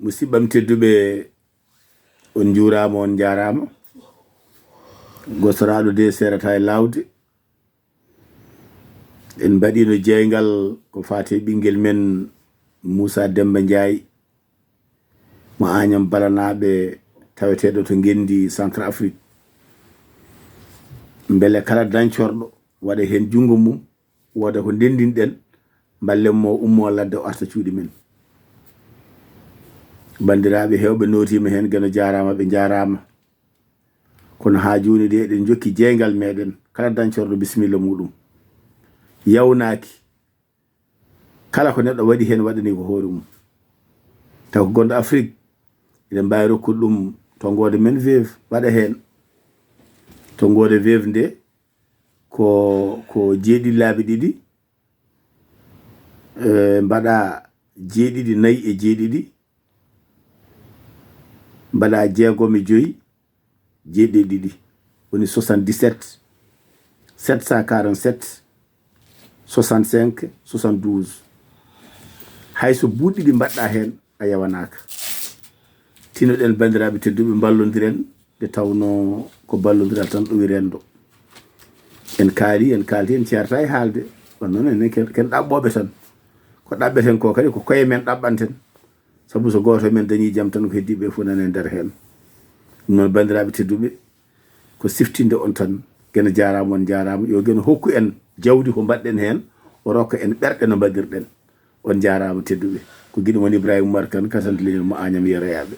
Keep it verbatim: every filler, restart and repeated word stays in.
Musidɓam tedduɓe, on njuuraama, on njaaraama. Gosoraaɗo de seerata e laawde. En mbaɗiino jeeyngal ko faati e ɓinngel men Muusa Demmba Njaay, mo Aañam Balanaaɓe, taweteeɗo to Ngenndi, Centre Afrique. Mbele kala dañcorɗo waɗa heen junngo mum, wooda ko ndenndinɗen, mballen mo, ummo ladde, o arta cuuɗi men. Banndiraaɓe heewɓe nootiima heen, Geno jaaraama, ɓe njaaraama. Kono haa jooni de, eɗen njokki jeeyngal meɗen. Kala dañcorɗo, bisimilla muɗum. Yawnaaki. Kala ko neɗɗo waɗi heen, waɗani ko hoore mum. Taw ko gonɗo Afrik, eɗen mbaawi rokkude ɗum tonngoode men Wave, waɗa heen. Tonngoode Wave nde ko, ko jeeɗiɗi laabi ɗiɗi, eh, mbaɗa jeeɗiɗi, nayi e jeeɗiɗi, mbaɗa jeegom e joyi, jeeɗiɗi ɗiɗi, woni soixante-dix-sept, sept cent quarante-sept, soixante-cinq, soixante-douze. Hay so buuɗi ɗiɗi mbaɗɗa heen, a yawanaaka. Tinoɗen, banndiraaɓe tedduɓe, mballondiren, nde tawnoo ko ballondiral tan ɗowi renndo. En kaali, en kaalti, en ceerta e haalde. Kono noon, enen ken, ken ɗaɓɓooɓe tan. Ko ɗaɓɓeten ko kadi, ko koye men ɗaɓɓanten. Sabu so gooto e men dañii jam tan, ko heddiiɓe fof nana e nder heen. Ɗum noon, banndiraaɓe tedduɓe, ko siftinde on tan. Geno jaaraama, on njaaraama. Yo Geno hokku en jawdi ko mbaɗɗen heen, o rokka en ɓerɗe no mbaɗirɗen. On njaaraama tedduɓe. Ko giɗo mon Ibrahima Umar Kane, kasante leñol mo Aañam Yeroyaaɓe.